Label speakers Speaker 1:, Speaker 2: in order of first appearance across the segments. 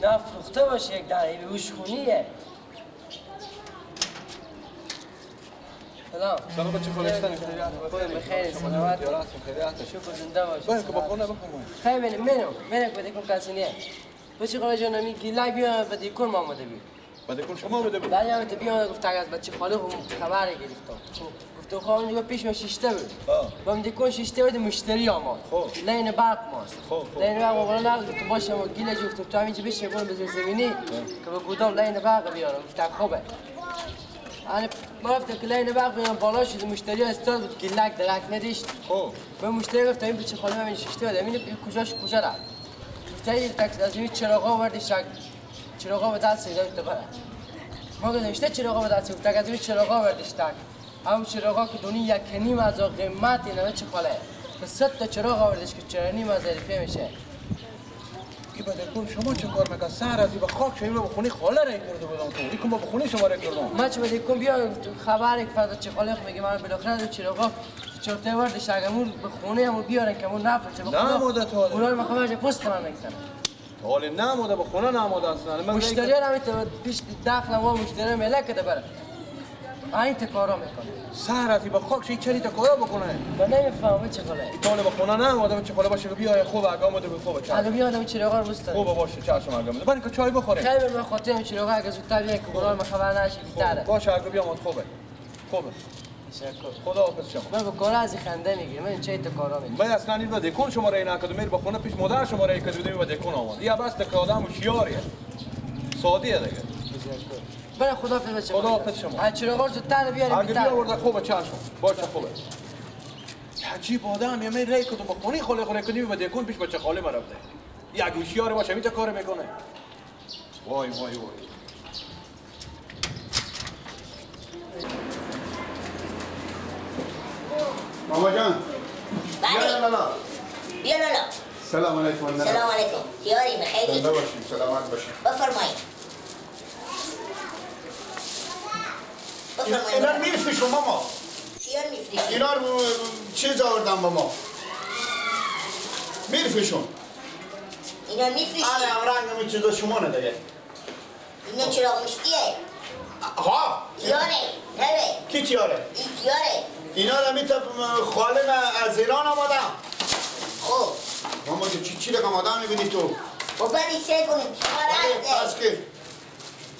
Speaker 1: نفروخته باشه یک دانه بیهوش خونیه. سلام.
Speaker 2: سلام بچه خالشتن
Speaker 1: خودم بخیر سلامت. شکر زنده باشی.
Speaker 2: باید که بخونه بفرمایید.
Speaker 1: خیلی منم منم منم که دیکن کسی نیه. بچه خاله جان می گیلای بیا به دیکن ما آمده بی.
Speaker 2: به دیکن شما آمده بود؟
Speaker 1: بله آمده بیا گفت از بچه خاله خبر گرفتم. گفت خب اونجا پیش ما شیشته بود. با دیکن شیشته بود مشتری آمد. لین برق ماست. لین برق ما بالا نگفت باشه ما گیل گفتم تو همینجا بشین برو به زمینی که به گودام لین برق بیارم. گفت خوبه. انا ما رفتم که لین برق بیارم بالا شد مشتری استاد بود گیلک درک نداشت.
Speaker 2: خب
Speaker 1: به مشتری گفتم این بچه خاله من شیشته بود. این کجاش کجا رفت؟ گفت این از این چراغا آوردی شک چراغا به دست داد تو بره. ما گفتم اشته چراغا به دست گفت از این چراغا آوردیش تک. هم چراغا که دونی یک نیم از قیمت اینا چه خاله که 100 تا چراغ آوردش که چرا نیم از روپیه میشه.
Speaker 2: کی بده شما چه کار میکنی؟ سر از به خاک شما به خونه خاله رای کرده بودم تو. این به خونه شما رای کردم.
Speaker 1: ما چه بده کن بیا خبر یک فردا چه خاله میگه من بالاخره چراغا چرته وردش اگمون به خونه همون بیارن که مون نفر چه
Speaker 2: نه ماده تو
Speaker 1: اونا رو میخوام پست من میکنم.
Speaker 2: حالا نه ماده به خونه نه ماده اصلا.
Speaker 1: من مشتری هم پیش داخل ما مشتری ملک ده بره. این تکارا میکنه.
Speaker 2: سهرتی با خاک چه چری تکارا بکنه؟
Speaker 1: من نمیفهمم چه خاله.
Speaker 2: طالب خونه نه آدم چه خاله باشه بیای خوب اگه آمده به خوبه.
Speaker 1: اگه بیا آدم چراغا رو بستن.
Speaker 2: خوبه باشه چشم اگه آمده. برای که چای بخوریم.
Speaker 1: خیلی من خاطرم چراغا اگه زودتر بیای که قرار من خبر نشه بیشتره.
Speaker 2: باشه اگه بیام خوبه. خوبه.
Speaker 1: تشکر.
Speaker 2: خدا حافظ شما.
Speaker 1: من با کار از خنده میگیرم. من چه تکارا میکنم.
Speaker 2: من اصلا این بده کن شما رای نکردم. میر با خونه پیش مادر شما رای کردم بده کن آمد. یا بس که آدم هوشیاریه. سادیه دیگه.
Speaker 1: بله خدا حافظ بچه.
Speaker 2: خدا حافظ شما.
Speaker 1: از چراغا زودتر بیاریم.
Speaker 2: اگه بیاورده خوبه چشم. باشه خوبه. عجیب آدم یه می ری کدوم با خونه خاله خاله کنی و دکون پیش بچه خاله مرا بده. یک هوشیار باشه میته کار میکنه. وای وای وای.
Speaker 3: ماما جان.
Speaker 4: بله.
Speaker 3: لالا.
Speaker 4: بیا لالا.
Speaker 3: سلام علیکم.
Speaker 4: سلام علیکم. تیاری بخیری.
Speaker 3: زنده باشین، سلامت باشین.
Speaker 4: بفرمایید.
Speaker 3: اینا رو میفروشم ماما.
Speaker 4: چیا رو میفروشی؟
Speaker 3: اینا رو چیز آوردم ماما. میفروشم.
Speaker 4: اینا میفروشی؟
Speaker 3: آره هم رنگ همین چیزا شما نه دیگه.
Speaker 4: اینا چراغ مشتیه.
Speaker 3: ها؟
Speaker 4: تیاره. نه.
Speaker 3: کی تیاره؟
Speaker 4: این تیاره.
Speaker 3: اینا رو میتب خاله از ایران آمدم.
Speaker 4: خب.
Speaker 3: ماما جو چی رقم آدم میبینی تو؟
Speaker 4: خب بعد سه کنیم تیاره
Speaker 3: است. پس که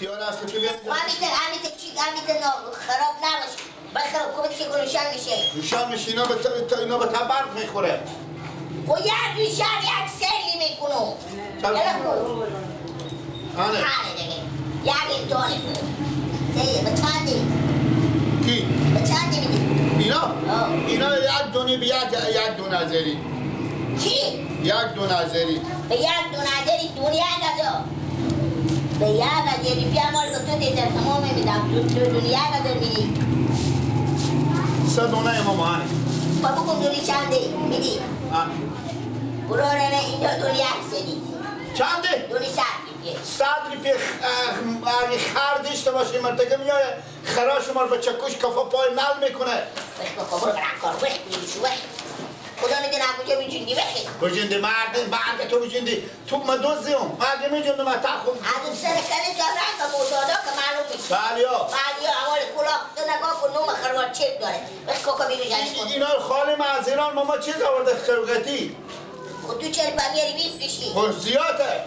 Speaker 3: تیاره است تو بیا.
Speaker 4: همیته چی همیته خراب نباشه. بعد خراب کنی که روشن میشه.
Speaker 3: روشن میشه اینا به اینا به برق میخوره.
Speaker 4: خب یک روشن یک سری میکنم. یلا کو.
Speaker 3: آره.
Speaker 4: آره دیگه. یک امتحان کنم. به چندی؟
Speaker 3: کی؟
Speaker 4: به چندی میدی؟
Speaker 3: اینا؟ اینا یک دونه به یک دونه ازری.
Speaker 4: چی؟
Speaker 3: یک دونه ازری.
Speaker 4: به یک دونه ازری دونه یک هزار. به یک هزاری بیا مال به تو دیدم تمام میدم. تو دونه یک هزار میدی.
Speaker 3: سه دونه امام هانه.
Speaker 4: بابا کن دونه چنده میدی؟ براره نه اینجا دونه یک سدی.
Speaker 3: چنده؟
Speaker 4: دونه 100 روپیه.
Speaker 3: 100 روپیه اگه خر داشته باشی مرتکه میایه خرا شما رو به چکش کفا پای نل میکنه.
Speaker 4: وقت بابا برای کار وقت میشه وقت. خدا میدونه کجا میجندی وقت.
Speaker 3: بجندی مرد تو بجندی تو ما دوزیم مرد میجندی ما تخم.
Speaker 4: از سر کلی تو رنگ معتادا که معلوم میشه.
Speaker 3: بله
Speaker 4: بله اول کلاه تو نگاه کن نوم خروار چک داره. وقت کوکا میجندی.
Speaker 3: اینا خاله من از ایران ماما چیز آورده سوغاتی.
Speaker 4: خب تو چرا میاری میفروشی؟
Speaker 3: خب زیاده.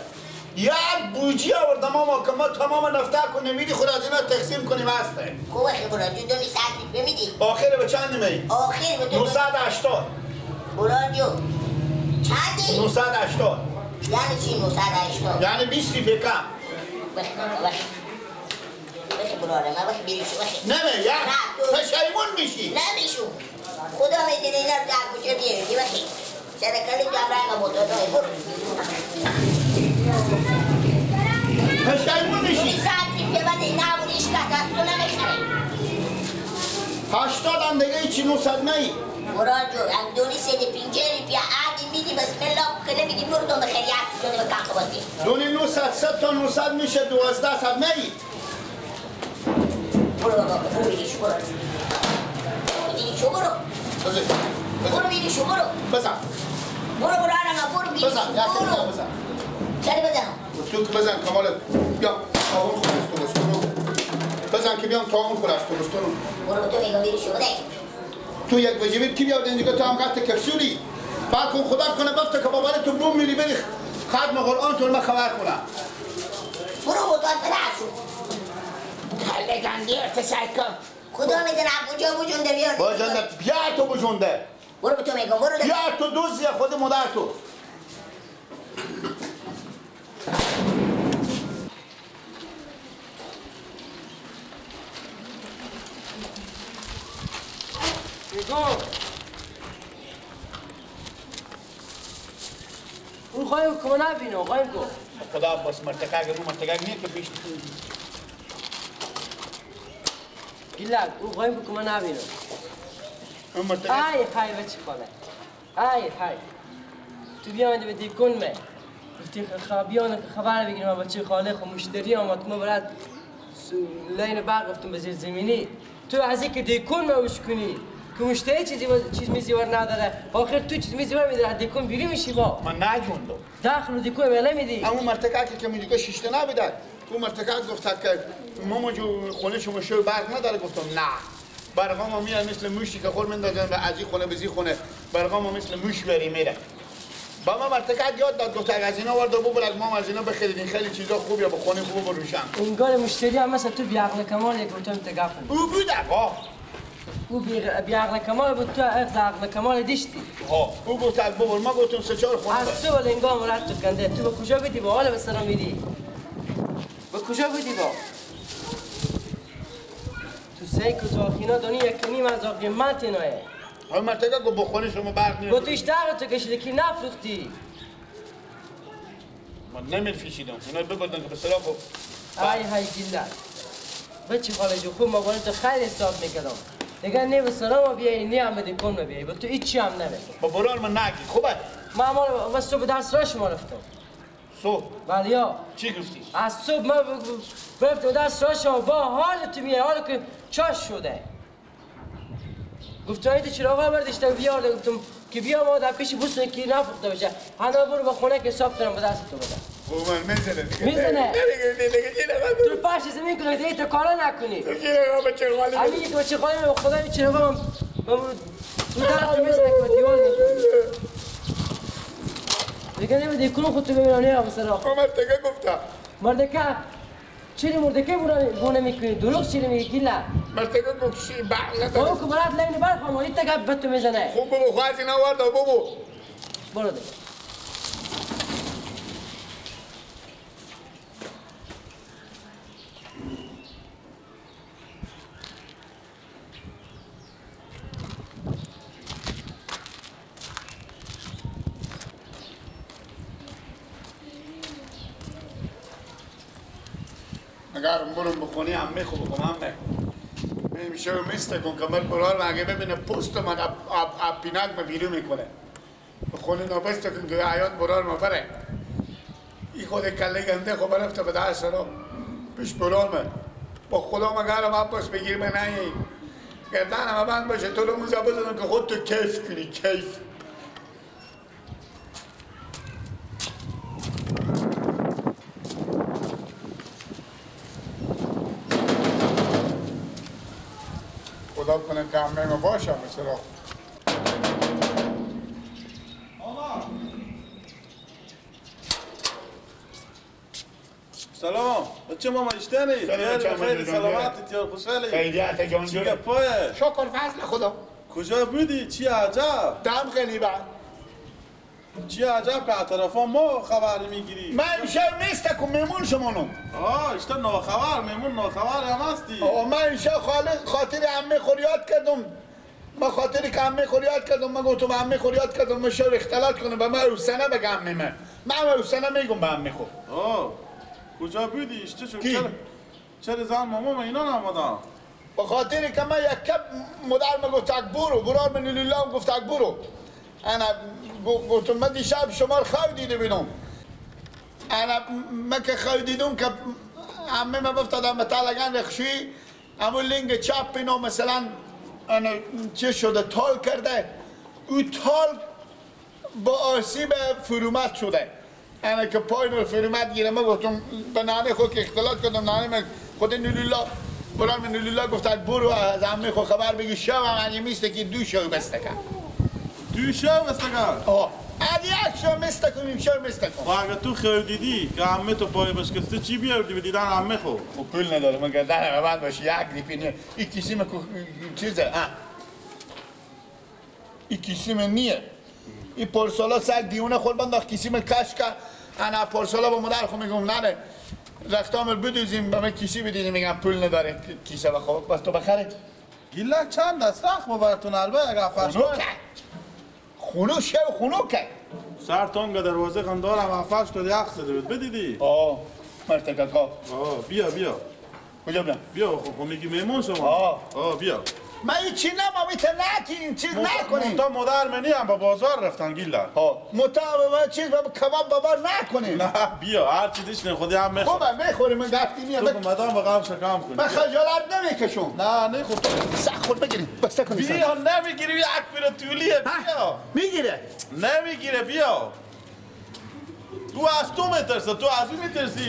Speaker 3: یک بوجی آوردم ماما که ما تمام نفته کنیم میدی خود از اینا تقسیم کنیم هسته.
Speaker 4: خوبه خیلی بران جو دونی 100 روپیه میدی؟
Speaker 3: آخر به چند میدی؟
Speaker 4: آخر به تو
Speaker 3: 980.
Speaker 4: بران جو چندی؟
Speaker 3: 980.
Speaker 4: یعنی چی 980؟
Speaker 3: یعنی 20 روپیه کم.
Speaker 4: بخ بخ بخ براره من بخ بیریشو بخ.
Speaker 3: نه نه یک پشیمون میشی.
Speaker 4: نمیشو خدا میدونه اینا رو در کجا بیاری بخی. سرکلی تو رنگ معتادای برو.
Speaker 3: پشیمون میشی.
Speaker 4: 100 روپیه بده نبود هیچ کس از تو نمیخره.
Speaker 3: 80 هم دیگه هیچی 900 نهی.
Speaker 4: مراد جو از دونی 150 روپیه عادی میدی بسم الله که نمیدی مردم بخیر یک دونه به کاخ بازی.
Speaker 3: دونی 900 سه تا 900 میشه 1200 نهی.
Speaker 4: برو بابا برو بیریشو برو. بیریشو برو. برو بیریشو برو.
Speaker 3: بزن.
Speaker 4: برو برو آرام برو بیریشو.
Speaker 3: بزن یک برو. بزن.
Speaker 4: چرا بزنم؟
Speaker 3: تو که بزن کمالت بیا تا اون خود است تو بزن که بیام تا اون خود است تو.
Speaker 4: برو تو میگم میری شده.
Speaker 3: تو یک وجبی کی بیاد اینجا تو هم قط کپسولی. بعد کن خدا کنه بفته که بابا تو بوم میری بری ختم قرآن تو من خبر کنم.
Speaker 4: برو بودات براشو.
Speaker 3: کله گنده ارتسای کن.
Speaker 4: خدا میدونه کجا بجونده بیار.
Speaker 3: بجونده بیا تو بجونده.
Speaker 4: برو به تو میگم برو.
Speaker 3: بیا تو دوزی خود مادر تو.
Speaker 1: اون خواهیم که نبینه خواهیم که
Speaker 3: خدا عباس مرتکه اگر اون مرتکه نیه که پیش
Speaker 1: گیلک اون خواهیم که نبینه
Speaker 3: اون مرتکه
Speaker 1: ای های بچه خاله ای های تو بیا آمده به دیکن می گفتی بیان که خبر بگیریم بچه خاله خب مشتری آمد ما برات لین برق گفتم به زیر زمینی تو از اینکه دیکن موش کنی که مشتری چیز میزیور نداره آخر تو چیز میزیور میداره دیکن بیری میشی با
Speaker 3: من نجوندم
Speaker 1: داخل دیکن ولی میدی
Speaker 3: اما مرتکه که میگه شیشته نبیدد اون مرتکه گفت که ماما جو خونه شما شو برق نداره گفتم نه برقا ما میرن مثل موشی که خور میندازن و از این خونه به زی خونه برقا ما مثل موش بری میره با ما مرتکه یاد داد گفت از اینا ورد ببر از ما از اینا بخرید این خیلی چیزا خوبه با خونه خوب و روشن
Speaker 1: انگار مشتری هم مثل تو بی عقل کمال یک تو تگپ
Speaker 3: او بود آقا
Speaker 1: او بی عقل کمال بود تو عقل کمال دیشتی
Speaker 3: ها او گفت ببر ما گفتم سه چهار خونه
Speaker 1: از صبح انگار مرد تو کنده تو به کجا بودی با حال به سرا میری به کجا بودی با تو سه کزاخینا دانی یک نیم از قیمت ایناه
Speaker 3: ها مرتکه گفت بخونه شما برق نیست
Speaker 1: با تو اشتر تو کشیده که نفروختی
Speaker 3: من نمیفروشیدم اینا ببردن که به صلاح خب
Speaker 1: ای های گیلک بچه خاله جو خوب ما باید تو خیلی حساب میکردم دیگه نه به سلام بیایی نه هم به دیکن بیایی با تو هیچی هم نمیگم
Speaker 3: با برار من نگی خوبه
Speaker 1: من ما صبح درس را شما رفتم
Speaker 3: صبح
Speaker 1: بله یا
Speaker 3: چی گفتی؟
Speaker 1: از صبح من رفتم درس را شما با حال تو میای حال که چاش شده گفتم ایت چراغ برداشتم بیار گفتم که بیا ما در پیش بوسن که نفروخته باشه حالا برو به خونه که حساب کنم به دست تو بدم
Speaker 3: من میزنه
Speaker 1: میزنه تو پاش زمین کنه دیگه تو کارا نکنی
Speaker 3: تو چراغ بچه خالی
Speaker 1: همین که بچه خالی به خدا این چراغ من تو در میزنه که دیوار دیگه نمیده کنم خودتو ببینم نه مثلا
Speaker 3: مردکه گفتم
Speaker 1: مردکه چرا مردکه بونه میکنی دروغ چرا میگی گیلا
Speaker 3: مردکه گفت چی برق نداره
Speaker 1: او که برات لین برق آمدی تک به تو میزنه
Speaker 3: خوب بابا خواهد اینا ورد بابا
Speaker 1: برو دیگه
Speaker 3: اگر برم بخونی عمه خوب بکنم عمه میشه میسته کن کمر برار اگه ببینه پوست من اب پینک ما بیرون میکنه بخونی نابسته کن که حیات برار ما بره ای خود کله گنده خب رفته به دست رو پیش برار من با خدا مگرم عباس بگیر من نیایی گردنم بند باشه تو رو موزه بزنم که خود تو کیف کنی کیف خدا کنه که عمه ما باشم مثلا
Speaker 5: سلام بچه ماما اشتنی خیلی سلامتی تیار خوشحالی
Speaker 3: خیلیت جان
Speaker 5: چی گپایه
Speaker 3: شکر فضل خدا
Speaker 5: کجا بودی چی عجب
Speaker 3: دم خیلی بعد
Speaker 5: چی عجب که اطرافا ما خبر میگیری
Speaker 3: من امشب نیست که میمون شمانم
Speaker 5: آه اشتا ناخبر میمون ناخبر هم هستی
Speaker 3: آه من امشب خاطر عمه خوریات کردم من خاطر که عمه خوریات کردم من گفتم عمه خوریات کردم من شو اختلاط کنم به من روسنه بگم عمه من روسنه میگم به عمه خود
Speaker 5: آه کجا بودی اشتا شو چرا زن ماما من اینا نامدم
Speaker 3: به خاطر که من یک کپ مادر من گفت برو برار من لیلام گفت برو انا گفتم من دیشب شما رو خواب دیده بینم انا من که خواب دیدم که عمه من افتادم به تلگن رخشویی همون لنگ چپ اینا مثلا انا چه شده تال کرده او تال با آسیب فرومت شده انا که پای من فرمت گیرم من گفتم به نانه خود که اختلاط کردم نانه من خود نولیلا برام نولیلا گفت برو از عمه خود خبر بگی شب هم اگه میسته که دو شو بسته کن
Speaker 5: دو شو بسته کن
Speaker 3: آه اگه یک شو مسته کن این شو مسته کن
Speaker 5: و اگه تو خیلی دیدی که عمه تو پای بشکسته چی بیاوردی به دیدن عمه خو
Speaker 3: خب پول نداره من گردن من باشه یک ریپینه این کیسه من چیزه این کیسه من نیه این پرسالا سگ دیونه خود بنداخت کیسه من کش کرد انا پرسالا با مادر خو میگم نره رختامل بدوزیم به من کیسه بدیم میگم پول نداره کیسه بخواه بس تو بخره
Speaker 5: گیلک چند است سخت براتون البته اگه افش
Speaker 3: خونو شو خونو که
Speaker 5: سر تونگ دروازه قندارم افش تو یخ زده بود بدیدی
Speaker 3: آه مرتکاکا
Speaker 5: آه بیا بیا
Speaker 3: کجا بیام
Speaker 5: بیا خب میگی مهمون شما آه بیا
Speaker 3: من این چی نمام ایتا نکنیم چیز نکنیم
Speaker 5: متا مادر منی هم با بازار رفتن گیلک
Speaker 3: ها متا چیز با کباب بابا نکنیم
Speaker 5: نه بیا هر چی دیش خودی هم میخوریم
Speaker 3: خوبه میخوریم من گفتی میام
Speaker 5: تو مدام با غم شکم کنی
Speaker 3: من خجالت نمیکشم
Speaker 5: نه نه خب
Speaker 3: سخت خود بگیریم بسته کنیم
Speaker 5: بیا نمیگیری یک میره طولیه بیا
Speaker 3: میگیره
Speaker 5: نمیگیره بیا تو از تو میترسه تو از اون میترسی.